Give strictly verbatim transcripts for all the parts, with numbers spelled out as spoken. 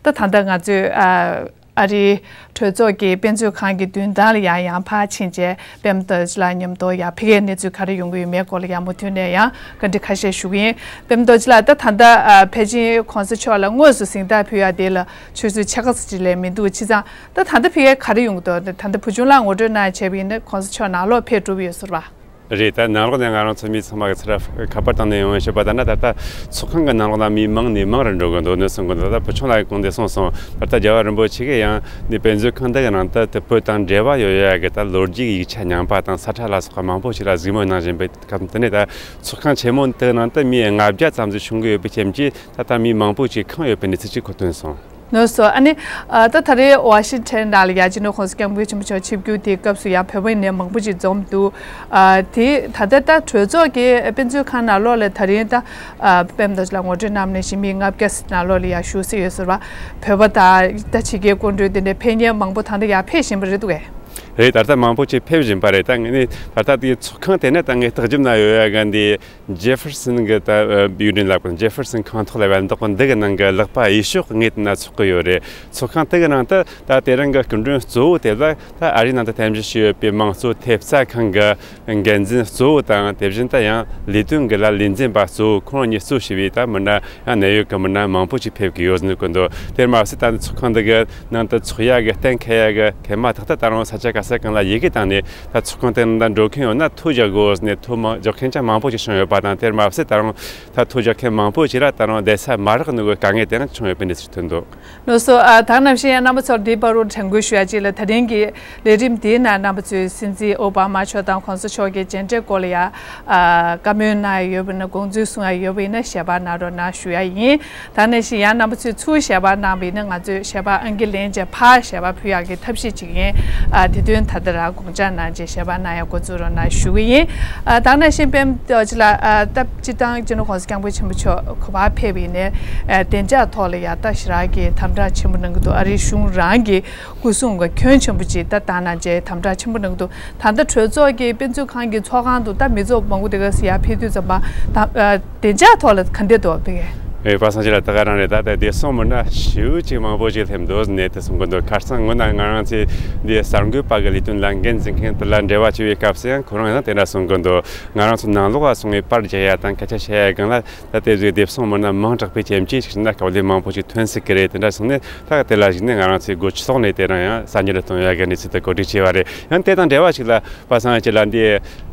ད་ད་ལྟ་ང་ཚོས་ཨ་ཨ་རིའི་གྲོས་ཚོགས་ཀྱི་དཔེ་མཛོད་ཁང་གི་མདུན་ཐང་ལ་ཡང་ཡང་ཕར་ཕྱིན་བྱས་པེམ་རྡོ་རྗེ་ལགས་མཉམ་དུ་ཡང་ཕ་གིའི་གནས་ཚུལ་ག་རེ་ཡོང་གི་ཡོད་མེད་སྐོར་ལ་ཡང་མུ་མཐུད་ནས་ཡང་བཀའ་འདྲི་ཁ་ཤས་ཞུ་གི་ཡིན། པེམ་རྡོ་རྗེ་ལགས། ད་ད་ལྟ་ཨ་ཕལ་ཆེར་གོང་ས་མཆོག་ལ་དངོས་སུ་གཟེངས་རྟགས་ཕུལ་ཡ་དེ་ལ་ཆུ་ཚོད་ཕྱེད་ཀ་ཙམ་ཅིག་ལས་མི་འདུག་བྱས་ཙང་ད་ད་ལྟ་ཕ་གིར་ག་རེ་ཡོང་གི་འདུག་ད་ལྟ་བུ་ཆུང་ལགས་ངོ་སྤྲོད་གནང་བྱས་པ་ཡིན་ན་གོང་ས་མཆོག་ནང་ལོགས་ཕེབས་གྲུབ་ཡོད་ཟེར་བ། རེད། ད་ནང་ལོགས་ནས་ང་རང་ཚོ་མི་ཚང་མ་གི་ཚུར་ཁ་པར་བཏང་ནས་ཡོང་བའི་ཞུ་བ་ལྟར་ན། ད་ལྟ་ཚོགས་ཁང་གི་ནང་ལོགས་ལ་མི་མང་ནས་མང་རུ་འགྲོ་གི་འདུག་ནས་གསུང་གི་འདུག་ད་བུ་ཆུང་ལགས་ཀྱིས་གོང་དུ་གསུངས་སོང་། ད་ལྟ་རྒྱལ་བ་རིན་པོ་ཆེ་གིས་ཡང་ནས་དཔེ་མཛོད་ཁང་འདི་གི་ནང་དུ་དེ་བོད་དང་འབྲེལ་བ་ཡོད་ཡ་གི་ད་ལོ་རྒྱུས་ཀྱི་ཡིག་ཆ་རྙིང་པ་དང་ས་ཁྲ་ལ་སོགས་པ་མང་པོ་ཞིག་ལ་གཟིགས་མོ་གནང་བཞིན་པའི་སྐབས་དེ་ནས། ད་ཚོགས་ཁང་ཆེན་མོ་འདི་གི་ནང་དུ་མི་ལྔ་བརྒྱ་ཙམ་ཞིག་བྱུང་གི་ཡོད་པའི་རྐྱེན་གྱིས། ད་ལྟ་མི་མང་པོ་ཞིག་ཁེངས་ཡོད་པའི་གནས་ཚུལ་ཞིག་གོ་ཐོས་སོང་། ལགས་སོ། ཨ་ནི་ཨ་ད་ད་རེས་ཝ་ཤིང་ཊོན་ནང་ལ་ཡ་སྤྱི་ནོར་གོང་ས་སྐྱབས་མགོན་ཆེན་པོ་མཆོག་ཆིབས་བསྒྱུར་དེའི་སྐབས་སུ་ཡང་བོད་པ་ནས་མང་པོ་ཅིག་འཛོམས་འདུག་ཨ་དེ་ད་ལྟ་ད་གྲོས་ཚོགས་ཀྱི་དཔེ་མཛོད་ཁང་ནང་ལོགས་ལ་ད་རིང་ད་ཨ་པེམ་རྡོ་རྗེ་ལགས་ངོ་སྤྲོད་གནང་ནས་བཞིན་མི་ལྔ་བརྒྱ་ནང་ལོགས་ལ་ཡ་བཞུགས་སྲིད་ཡོད་ཟེར་བ། བོད་པ་དང་ད་ཕྱི་རྒྱལ་སྐུ་མགྲོན་དེ་འདྲ་ཕེབས་མཁན་མང་པོ་ད་ལྟ་ཡར་ཕེབས་བཞིན་པ་རེད་འདུག་གས། རེད། ད་ལྟ་མང་པོ་ཅིག་ཕེབས་བཞིན་པ་རེད། ད་ངས་ནི་ད་ལྟ་དེའི་ཚོགས་ཁང་དེ་ནས་ད་ངས་ལྟག་རྒྱབ་ན་ཡོད་ཡ་ག་འདི། ཇེ་ཧྥར་སན་གྱི་ད་ཨ་བིལ་ཌིང་ལབ་དགོས། ཇེ་ཧྥར་སན་ཁང་ཐོག་ལ་བ་འདུག་པ། འདི་གི་ནང་གི་ལག་པ་གཡས་ཕྱོགས་ངོས་དེ་ན་ཚོགས་ཀྱི་ཡོད་རེད། ཚོགས་ཁང་དེ་གི་ནང་དུ་ད་དེ་རིང་གི་སྐུ་མགྲོན་གཙོ་བོ་དེ་ལ་ད་ཨ་རིའི་ནང་དུ་རྟེན་གཞི་བྱས་ཡོད་པའི་དམངས་གཙོ་ཐེབས་རྩ་ཁང་གི་འགན་འཛིན་གཙོ་བོ་དང་། དེ་བཞིན་ད་ཡང་ལས་དོན་གྱི་ལ་ལས་འཛིན་པ་གཙོ་བོ་ཁོང་གཉིས་གཙོ་བྱས་པའི་ད་མི་སྣ་ཡང་ནེའུ་ཡོག་གི་མི་སྣ་མང་པོ་ཞིག་ཕེབས་ཀྱི་ཡོད་ཟེར་གོ་འདུག་དེར་མ་ཟད་ད་ཚོགས་ཁང་འདི་གི་ནང་དུ་ཚོགས་ཡ་གི་གཏན་འཁེལ་ཡ་གི་གན་མ་ཐག་ཏུ་ད་རུང་ས་ཆ་ག་ས་གང་ལ་ཡི་གེ་བཏང་ནས། ད་ཚོགས་ཁང་དེ་ནང་འགྲོ་མཁན་ཡོད་ན་ཐོ་རྒྱག་དགོས་ནས་ཐོ་མ་རྒྱག་མཁན་ཀྱང་མང་པོ་ཞིག་བྱུང་ཡོད་པ་དང་། དེར་མ་ཟད་ད་རུང་ད་ཐོ་རྒྱག་མཁན་མང་པོ་ཞིག་ལ་ད་རུང་བསྡད་ས་མ་རག་ནི་གི་དཀའ་ངལ་དེ་ཡང་བྱུང་ཡོད་པའི་གནས་ཚུལ་ཐོན་འདུག་ལགས་སོ། ཨ་ད་ག་ནང་བཞིན་ཡང་རྣམ་པ་ཚོར་འདི་བར་དུ་དྲན་སྐུལ་ཞུ་ཡ་གཅིག་ལ། ད་རིང་གི་ལས་རིམ་འདིའི་ནང་རྣམ་པ་ཚོས་སྲིད་འཛིན་ཨོ་བྷ་མ་མཆོག་དང་གོང་ས་མཆོག་གི་མཇལ་འཕྲད་སྐོར་ལ་ཡ་ཨ་བཀའ་མོལ་གནང་ཡ་ཡོད་པ་ཡིན་ན། དགོངས་ཚུལ་གསུང་ཡ་ཡོད་པ་ཡིན་ན་ཞལ་པར་གནང་རོགས་གནང་ཞུ་ཡ་ཡིན། ད་ནང་བཞིན་ཡང་རྣམ་པ་ཚོས་ཚུར་ཞལ་པར་གནང་བ་ཡིན་ན་ང་ཚོས་ཞལ་པར་ཨང་ཀི་ལེན་བྱས་ཕར་ཞལ་པར་ཕུལ་ཡག་གི་ཐབས་ཤེས་བྱེད་ཀྱི་ཡིན། ཨ་དེ་དོན་ད་ལྟ་རང་དགོངས་འཇགས་གནང་བྱས་ཞལ་པར་གནང་ཡག་འགོ་འཛུགས་རོགས་གནང་ཞུ་གི་ཡིན། ཨ་ད་ནང་བཞིན་པེམ་རྡོ་རྗེ་ལགས། ཨ་ད་སྤྱིར་བཏང་སྤྱི་ནོར་གོང་ས་སྐྱབས་མགོན་ཆེན་པོ་མཆོག་ག་པར་ཕེབས་པ་ཡིན་ནའི་ཨ་བདེ་འཇགས་ཐོག་ལ་ཡ་ད་ཞེ་དྲག་གི་དམ་དྲག་ཆེན་པོ་གནང་གི་འདུག་ཨ་རིའི་གཞུང་རང་གི་སྐུ་སྲུང་གི་ཁྱོན་ཆེན་པོ་ཅིག་ད་བཏང་གནང་བྱས་དམ་དྲག་ཆེན་པོ་གནང་གི་འདུག་ད་ལྟ་གྲོས་ཚོགས་ཀྱི་དཔེ་མཛོད་ཁང་གི་ཚོགས་ཁང་དུ་ད་མི་ཚོགས་མང་པོ་དེ་ག་ཚོད་ཡར་ཕེབས་དུས་ཙམ་པ་ད་ཨ་བདེ་འཇགས་ཐོག་ལ་ག་འདྲ་འདུག་ཕ་གི། ཨེ་པ་སངས་ཆོས་ལགས། ད་ག་རང་རེད། ད་ལྟ་བདེ་སྲུང་མི་སྣ་ཞེ་པོ་ཅིག་མང་པོ་ཞིག་སླེབས་འདུག་ནས་དེ་གསུང་གི་འདུག་ཁ་སང་སྔོན་ན་ང་རང་ཚོའི་འདི་གསར་འགོད་པ་གི་ལས་དོན་ལ་འགན་འཛིན་མཁན་དེ་ལ་འབྲེལ་བ་བྱས་པའི་སྐབས་སུ་ཡང་ཁོ་རང་ཡང་དེ་འདྲ་གསུང་གི་འདུག་ང་རང་ཚོ་ནང་ལོགས་ལ་སོང་བའི་པར་རྒྱག་ཡ་དང་སྐད་ཆ་བཤད་ཡ་སྒང་ལ་ད་དེ་ཚོའི་བདེ་སྲུང་མི་སྣ་མང་དྲགས་པའི་རྐྱེན་གྱིས་ཞིག་ན་དཀའ་ལས་མང་པོ་ཞིག་ཐོན་སྲིད་ཀྱི་རེད། དེ་འདྲ་སོང་ནས་ད་དེ་ལ་གཞིགས་ནས་ང་རང་ཚོའི་སྒོ་ཕྱི་ལོགས་ནས་དེ་རིང་ཡང་གསར་འགྱུར་གཏོང་ཡ་གི་གནས་ཚུལ་དེ་གོ་སྒྲིག་བྱས་པ་རེད། ཡང་དེ་དང་འབྲེལ་བ་ཞིག་ལ་པ་སངས་ཆོས་ལགས། འདི་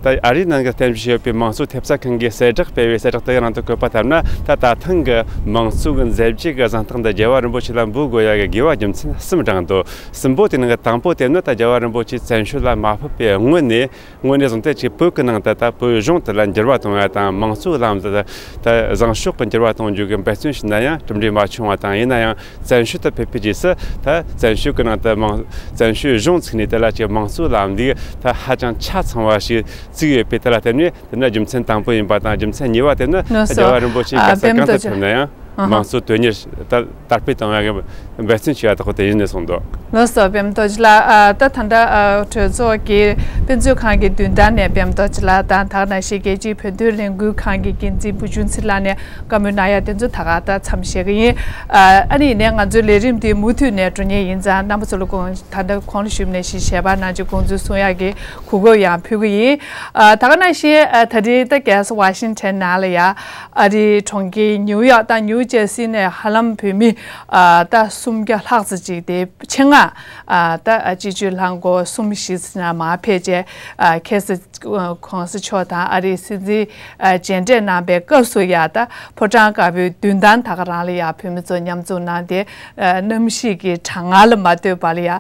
ད་ཨ་རིའི་ནང་གི་རྟེན་གཞི་ཡོད་པའི་དམངས་གཙོ་ཐེབས་རྩ་ཁང་གིས་གསལ་བསྒྲགས་སྤེལ་བའི་གསལ་བསྒྲགས་དེ་གའི་ནང་དུ་བཀོད་པ་ལྟར་ན། ད་ད་ཐེངས་ཀྱི་དམངས་གཙོ་གི་མཛད་རྗེས་ཀྱི་གཟེངས་རྟགས་འདི་རྒྱལ་བ་རིན་པོ་ཆེ་ལ་འབུལ་དགོས་ཡ་གི་དགོས་པ་རྒྱུ་མཚན་གསུམ་བགྲངས་འདུག་གསུམ་པོ་དེ་ནང་གི་དང་པོ་དེ་ནི་ད་རྒྱལ་བ་རིན་པོ་ཆེ་བཙན་བྱོལ་ལ་མ་ཕེབས་པའི་སྔོན་ནས་སྔོན་ནས་བཟུང་སྟེ་ཅིག་བོད་ཀྱི་ནང་དུ་ད་བོད་གཞུང་དེ་ལ་འགྱུར་བ་གཏོང་ཡ་དང་། དམངས་གཙོའི་ལམ་དུ་ད་བཟང་ཕྱོགས་ཀྱི་འགྱུར་བ་གཏོང་རྒྱུ་གི་འབད་བརྩོན་བྱས་ན་ཡང་གྲུབ་འབྲས་མ་བྱུང་བ་དང་། ཡིན་ན་ཡང་བཙན་བྱོལ་དུ་ཕེབས་པའི་རྗེས་སུ་ད་བཙན་བྱོལ་གྱི་ནང་དུ་དམངས་བཙན་བྱོལ་གཞུང་བཙུགས་ནས་དེ་ལ་ཅིག་དམངས་གཙོའི་ལམ་ལུགས་ད་ཧ་ཅང་ཆ་ཚང་བ་ཞིག་བཙུགས་ཡོད་པས། དེ་ལ་བརྟེན་ནས་དེ་ནི་རྒྱུ་མཚན་དང་པོ་ཡིན་པ་དང་། རྒྱུ་མཚན་གཉིས་པ་དེ་ནི་ལགས་སོ། རྒྱལ་བ་རིན་པོ་ཆེ་ཨ་ག་ས་པེམ་གང་དུ་རྡོ་རྗེ། ཕེབས་ན་ཡང་ཨ་ཧ། དམངས་གཙོ་དོན་གཉེར་ད་དར་སྤེལ་གཏོང་ཡ་གི་འབད་བརྩོན་བྱས་པ་དག་དེ་ཡིན་ནས་གསུངས་འདུག་ལགས་སོ། པེམ་རྡོ་རྗེ་ལགས། ཨ་ད་ད་ལྟ་ཨ་གྲོས་ཚོགས་ཀྱི་དཔེ་མཛོད་ཁང་གི་མདུན་ཐང་ནས་པེམ་རྡོ་རྗེ་ལགས་དང་། ད་ག་ནང་བཞིན་རྒྱལ་སྤྱིའི་བོད་དོན་ལས་འགུལ་ཁང་གི་འགན་འཛིན་བུ་ཆུང་ཚེ་རིང་ལགས་ནས་བཀའ་མོལ་གནང་ཡ་དེ་ཚོ་ད་ག་ད་མཚམས་བཞག་གི་ཡིན། ཨ་ཨ་ནི་ཡིན་ནའི་ང་ཚོའི་ལས་རིམ་དེ་མུ་མཐུད་ནས་འགྲོ་ངེས་ཡིན་ཙང་། རྣམ་པ་ཚོ་ལ་གོང་ད་ལྟ་གོང་ལ་ཞུས་པ་ནང་བཞིན་ཞལ་པར་གནང་རྒྱུ། དགོངས་ཚུལ་གསུང་ཡག་གི་གོ་སྐབས་ཡང་ཕུལ་གྱི་ཡིན། ཨ་ད་ག་ནང་བཞིན་ཨ་ད་རེས་ད་རྒྱལ་ས་ཝ་ཤིང་ཊོན་ནང་ལ་ཡ་ཨ་རིའི་གྲོང་ཁྱེར་ཉིའུ་ཡོག་དང་ཉིའུ་ཇར་སི་ནས་ཧ་ལམ་བོད་མི་ཨ་ད་སུམ་བརྒྱ་ལྷག་ཙམ་ཅིག་དེ་ཆེད་མངགས་ཨ་ད་ཨ་སྤྱི་སྤྱོད་རླངས་འཁོར་གསུམ་བཞི་ཙམ་ནང་མར་ཕེབས་བྱས། ཨ་ཁ་སང་གོང་ས་མཆོག་དང་ཨ་རིའི་སྲིད་འཛིན་ཨ་མཇལ་འཕྲད་གནང་པའི་སྐབས་སུ་ཡ་ད་ཕོ་བྲང་དཀར་པོའི་མདུན་ཐང་ད་ག་རང་ལ་ཡ་བོད་མི་ཚོ་མཉམ་འཛོམས་གནང་སྟེ། ཨ་གནམ་གཤིས་ཀྱི་གྲང་ངར་ལ་མ་ལྟོས་པར་ཡ་ཨ་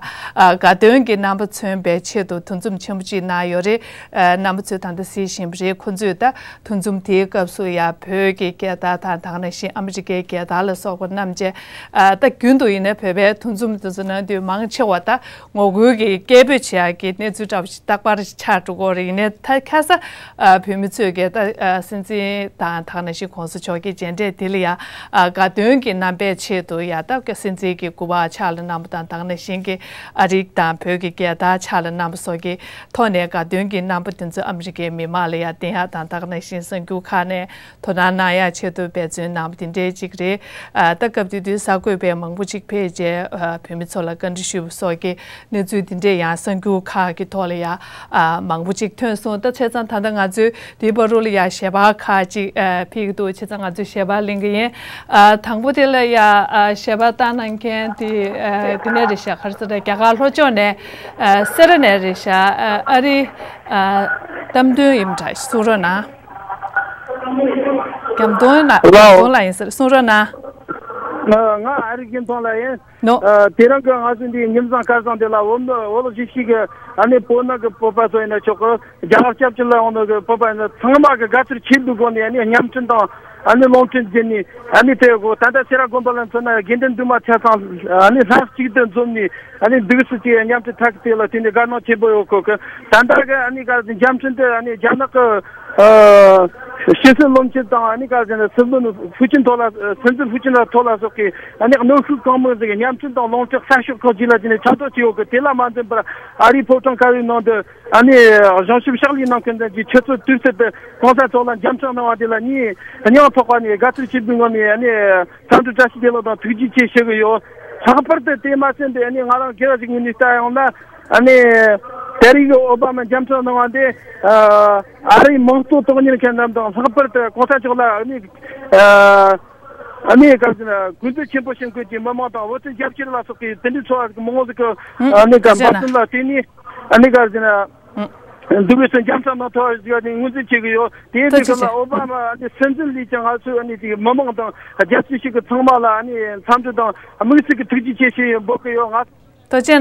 དགའ་སྟོན་གྱི་རྣམ་པ་མཚོན་པའི་ཆེད་དུ་འདུ་འཛོམས་ཆེན་པོ་ཅིག་གནང་ཡོད་རེད། ཨ་རྣམ་པ་ཚོས་ད་ལྟ་གཟིགས་བཞིན་པ་རེད། ཁོང་ཚོས་ད་འདུ་འཛོམས་དེའི་སྐབས་སུ་ཡ་བོད་ཀྱི་རྒྱལ་དར་དང་། ད་ག་ནང་བཞིན་ཨ་མི་རི་ཀའི་རྒྱལ་དར་ལ་སོགས་པ་བསྣམས་བྱས། ཨ་ད་རྒྱུན་དུ་ཡིན་ན་བོད་པའི་འདུ་འཛོམས་དེ་ཚོ་ནང་ དུས་མང་ཆེ་བ་ད་ངོ་རྒོལ་གྱི་སྐད་འབོད་བྱེད་ཡག་གི་གནས་ཚུལ་འདྲ་པོ་ཞིག་རྟག་པར་ཆགས་འགྲོ་གི་ཡོད་རེད། ཡིན་ནའི་ད་ཁ་སང་བོད་མི་ཚོས་ཀྱིས་ད་སྲིད་འཛིན་དང་དེ་ནང་བཞིན་གོང་ས་མཆོག་གི་མཇལ་འཕྲད་དེ་ལ་ཡ་དགའ་སྟོན་གྱི་རྣམ་པའི་ཆེད་དུ་ཡ་ད་སྲིད་འཛིན་གྱི་སྐུ་པར་ཕྱག་ལ་བསྣམས་པ་དང་། དེ་ནང་བཞིན་གྱི་ཨ་རི་དང་བོད་ཀྱི་རྒྱལ་དར་ཕྱག་ལ་བསྣམས་པ་སོགས་ཀྱི་ཐོག་ནས་དགའ་སྟོན་གྱི་རྣམ་པ་དེ་ཚོ་ཨ་མི་རི་ཀའི་མི་མང་ལ་ཡ་བསྟན་ཡག་དང་། དེ་ནང་བཞིན་གསར་འགྱུར་ཁག་ནས་དོ་སྣང་གནང་ཡག་ཆེད་དུ་འབད་བརྩོན་གནང་བ་དེ་འདྲའི་ཅིག་རེད། ཨ་ད་སྐབས་དེ་དུས་གསར་འགོད་པ་མང་པོ་ཅིག་ཕེབས་རྗེས་ཨ་བོད་མི་ཚོ་ལ་བཀའ་འདྲི་ཞུས་པ་སོགས་ཀྱི་གནས་ཚུལ་དེ་འདྲས་ཡང་གསར་འགྱུར་ཁག་གི་ཐོག་ལ་ཡང་ཨ་མང་པོ་ཅིག་ཐོན་སོང་། ད་བྱས་ཙང་ད་ལྟ་ང་ཚོའི་དེའི་བར་དུ་ལ་ཡང་ཞལ་པར་ཁག་ཅིག་ཨ་ཕུལ་གྱི་འདུག་བྱས་ཙང་ང་ཚོས་ཞལ་པར་ལེན་གྱི་ཡིན། ཨ་དང་པོ་དེ་ལ་ཡང་ཨ་ཞལ་པར་བཏང་གནང་མཁན་དེ་ཨ་དེ་ནས་རེད་ཤག་ག་རེ་ཟེར་རྒྱ་གར་ལྷོ་ཕྱོགས་ནས་ཨ་སེ་ར་ནས་རེད་ཤག་ཨ་ཨ་རི་ཨ་གཏམ་དོན་ཡིན་འདྲ། གསུང་རོགས་གནང་། རྒྱམ་དོན་ལ། ཧེ་ལོ། རྒྱམ་དོན་ལ་ཡིན་ཟེར། གསུང་རོགས་གནང་། ང་ང་ཨ་རིག་རྒྱུན་མཐོང་ལ་ཡིན། ནོ། ཨ་དེ་རིང་གི་ང་ཚོ་འདིའི་ཉིན་བཟང་སྐར་བཟང་འདི་ལ་བོད་མི་བོད་གཞིས་བྱེས་ཀྱི་ཨ་ནི་བོད་ནང་གི་བོད་པ་ཚོ་ཡིན་ན་ཆོག་གི། རྒྱ་གར་སྐྱབས་བཅོལ་ལ་ཡོང་ནོ་གི་བོད་པ་ཡིན་ན་ཚང་མ་གི་དགའ་ཚོར་ཆེ་བསྡུ་སྒོ་ནས་ཨ་ནི་བརྙན་འཕྲིན་དང་ཨ་ནི་རླུང་འཕྲིན་བརྒྱུད་ནས་ཨ་ནི་དེ་གོ། ད་ལྟ་སེ་ར་དགོན་པ་ལ་མཚོན་ན་དགེ་འདུན་འདུས་མ་ཆ་ཚང་ཨ་ནི་ལྷན་གཅིག་ཏུ་འཛོམས་ནས་ཨ་ནི་འདུག་སེ་ཅིག་མཉམ་དུ་ཐག་དེ་ལ་དེ་ནས་དགའ་སྣང་ཆེན་པོ་ཡོད་གོ་གི། ད་ལྟ་གི་ཨ་ནི་ག་འཇམ་འཕྲིན་དེ་ཨ་ནི་རྒྱ་ནག་གི་ཨ་ཕྱི་སྲིད་བློན་ཆེན་དང་ཨ་ནི་ག་ཟེར་ན་སྲིད་བློན་ཧྥུ་ཅིན་ཐོ་ལ་སྲིད་འཛིན་ཧྥུ་ཅིན་ཐོ་ལ་སོགས་ཀྱི་ཨ་ནི་གནོན་ཤུགས་གང་མང་ཟིག་མཉམ་འཕྲིན་དང་ལུང་ཕྱོགས་གསར་ཤོག་ཁག་ཅིག་ལ་དེ་ནས་ཕྱག་བསྟོད་བྱས་ཡོད་གི། དེ་ལ་མ་འཛེམས་པར་ཨ་རིའི་ཕོ་བྲང་དཀར་པོའི་ནང་དུ་ཨ་ནི་གཞུང་ཞབས་ཕྱག་ལས་གནང་མཁན་དང་གི་ཆུ་ཚོད་དུས་ཚོད་དུ་གོང་ས་མཆོག་ལ་འཇམ་འཕྲིན་གནང་བ་དེ་ལ་ངས་སྙིང་ཐག་པ་ནས་དགའ་ཚོར་ཆེན་པོའི་ངང་ནས་ཨ་ནི་འཚམས་འདྲི་བཀྲ་ཤིས་བདེ་ལེགས་དང་ཐུགས་རྗེ་ཆེ་ཞུ་གི་ཡོད། ལྷག་པར་དུ་དེ་མ་ཟད་འདི་ཨ་ནི་ང་རང་སྒེར་ཞིག་ངོས་ནས་ལྟ་ཡོང་ན་ཨ་ནི་ད་རེས་ཀྱི་ཨོ་བྷ་མ་འཇམ་འཕྲིན་གནང་བ་འདི་ཨ་ཨ་རིའི་མང་གཙོ་དོན་གཉེར་མཁན་རྣམས་དང་ལྷག་པར་དུ་གོང་ས་མཆོག་ལ་ཨ་ནི་ཨ་ཨ་ནི་ག་ཟེར་ན་གུས་བརྩི་ཆེན་པོ་ཞུ་མཁན་གྱི་མི་མང་དང་བོད་དོན་རྒྱབ་སྐྱོར་ལ་སོགས་པའི་དེ་འདྲའི་ཚོར་བ་ཞིག་མང་པོ་ཞིག་གི་ཨ་ནི་ག་འབད་བརྩོན་ལ་བརྟེན་ནས་ཨ་ནི་ག་ཟེར་ན་འདུག་པའི་སོན་འཇམ་འཕྲིན་གནང་ཐུབ་པ་ཞིག་ནས་ངོས་འཛིན་བྱེད་ཀྱི་ཡོད། དེའི་ཐུགས་རྗེ་ཆེ། འདི་ག་ལ་ཨོ་བྷ་མ་ཨ་ནི་སྲིད་འཛིན་ལས་ཀྱང་ང་ཚོའི་ཨ་ནི་དེ་མི་མང་དང་རྒྱལ་སྤྱི་ཞིག་གི་ཚང་མ་ལ་ཨ་ནི་འཚམས་འདྲི་དང་དམིགས་བསལ་གྱི་ཐུགས་རྗེ་ཆེ་ཞེས་འབོད་ཀྱི་ཡོད། ང་ཐུགས་རྗེ་ཆེ།